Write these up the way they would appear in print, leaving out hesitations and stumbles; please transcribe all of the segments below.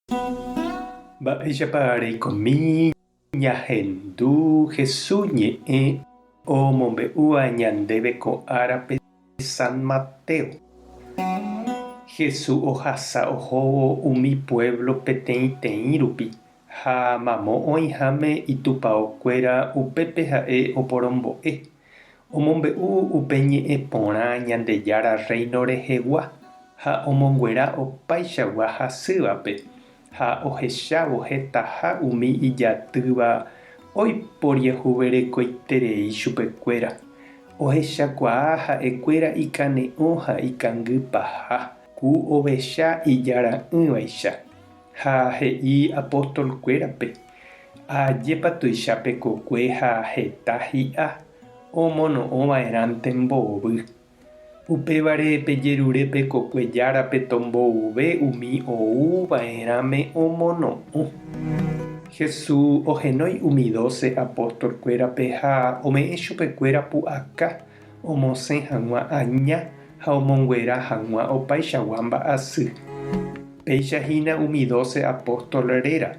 Mba'éichapa reikomi ñahendu Hesu ñe'ẽ omombe'úva ñandéve ko árape San Mateo. Hesu ohasa ohóvo umi pueblo peteĩteĩ rupi ha mamo oĩháme itupao kuéra upépe ha'e oporombo'e. Omombe'u upe ñe'ẽ porã Ñandejára Rréino rehegua ha omonguera opaichagua hasývape, ha ohechávo hetaha umi ijatýva oiporiahuverekoiterei chupekuéra, ohechakuaa ha'ekuéra ikane'õ ha ikangypaha, ku ovecha ijara'ỹvaicha. Ha he'i apóstol-kuérape, Ajépa tuicha pe kokue ha heta hi'a, omono'õva'erãnte mbovy. Upévare pejerure pe kokue járape tombouve umi ouva'erãme omono'õ. Jesús ohenói umi dóse apóstol-kuérape ha ome'ẽ chupekuéra pu'aka omosẽ hag̃ua aña ha omonguera hag̃ua opaichagua mba'asy. Péicha hína umi dóse apóstol réra,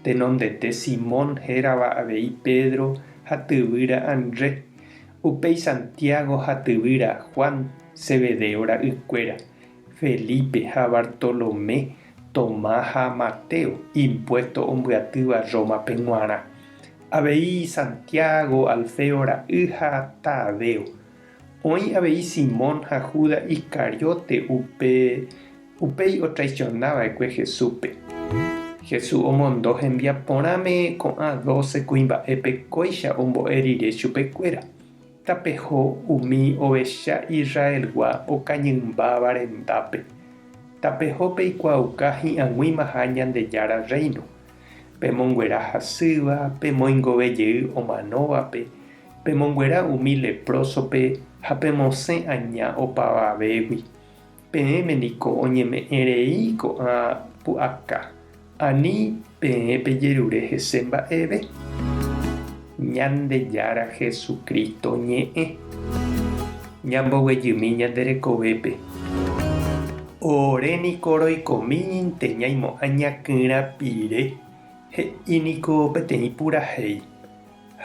tenondete Simón hérava avei Pedro ha tyvýra Andrés, upéi Santiago ha tyvýra Juan, Zebedeo ra'ykuéra, Felipe ha Bartolomé, Tomás ha Mateo, impuésto ombyatýva Rómape g̃uarã. Avei Santiago, Alfeo ra'y ha Tadeo. Oĩ avei Simón ha Judas Iscariote upe upéi otraisionava'ekue Jesúspe. Jesús omondo hembiaporãme ko'ã dóse kuimba'épe kóicha ombo'e rire chupekuéra, Tapeho umi ovecha Israelgua okañymbáva rendápe. Tapeho peikuaauka hi'ag̃uimaha Ñandejára Rréino. Pemonguera hasýva, pemoingove jey omanóvape, pemonguera umi leprósope ha pemosẽ aña opavavégui. Peẽme niko oñeme'ẽ rei ko'ã pu'aka, ani peẽ pejerure hese mba'eve. Ñandejára Jesucristo ñe'ẽ. Ñamboguejymi ñande rekovépe. Ore niko roikomínte ñaimo'ã ñakyrã pire, he'i niko peteĩ purahéi.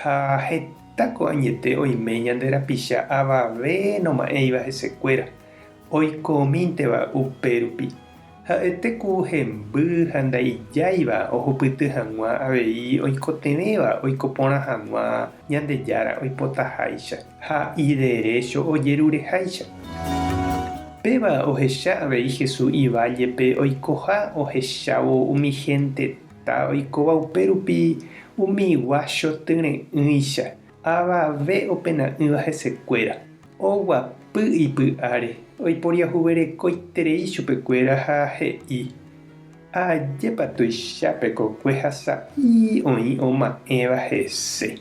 Ha heta ko añete oime ñande rapicha avave noma'ẽiva hesekuéra, oikomínteva upérupi. Ha'ete ku hemby ha ndaijáiva ohupyty hag̃ua avei oikotevẽva oiko porã hag̃ua Ñandejára oipotaháicha ha iderécho ojerureháicha. Péva ohecha avei Jesús ivállepe oikoha ohechávo umi henteta oikóva upérupi umi guácho tyre'ỹicha, avave opena'ỹva hesekuéra. Oguapy ipy'áre, oiporiahuverekoiterei chupekuéra ha he'i, Ajépa tuicha pe kokue ha sa'i oĩ oma'ẽva hese.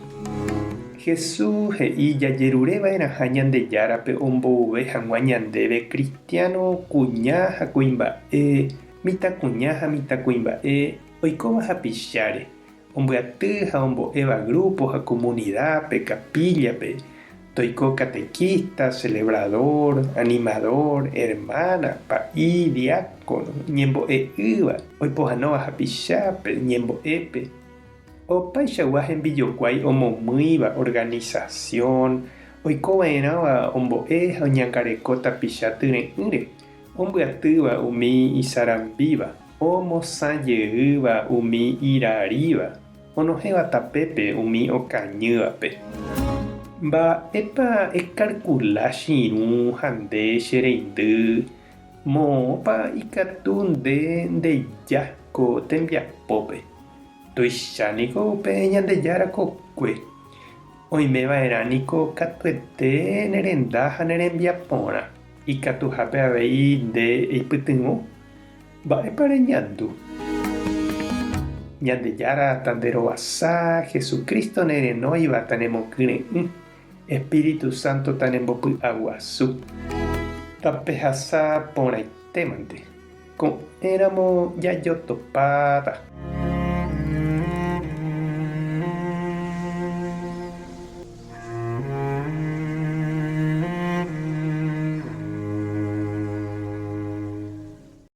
Jesús he'i jajerure va'erãha Ñandejárape ombouve hag̃ua ñandéve kristiáno kuña ha kuimba'e, mitãkuña ha mitãkuimba'e oikóva hapicháre, Ombyaty ha ombo'éva grupo ha comunidad-pe, capilla-pe, toiko catequista, celebrador, animador, hermana, pa'i, diácono, ñembo'e'ỹva, oipohãnóva hapichápe, ñembo'épe, opaichagua hembijokuái omomýiva organización, oikova'erãva ombo'e ha oñangareko tapicha tyre'ỹre, ombyatýva umi isarambíva, omosã jeýva umi iraríva, onohẽva tapépe umi okañývape. Mba'épa ekarkula che irũ ha nde che reindy, moõpa ikatu nde ndeja ko tembiapópe? Tuicha niko upe Ñandejára kokue. Oime va'erã niko katuete ne renda ha ne rembiaporã. Ikatuhápe avei nde eipytyvõ. Mba'épa reñandu? Ñandejára tanderovasa, Jesucristo nerenóiva tanemokyre'ỹ, Espíritu Santo tanembopy'aguasu. Tapehasa porãitémante. Ko'ẽramo jajotopáta.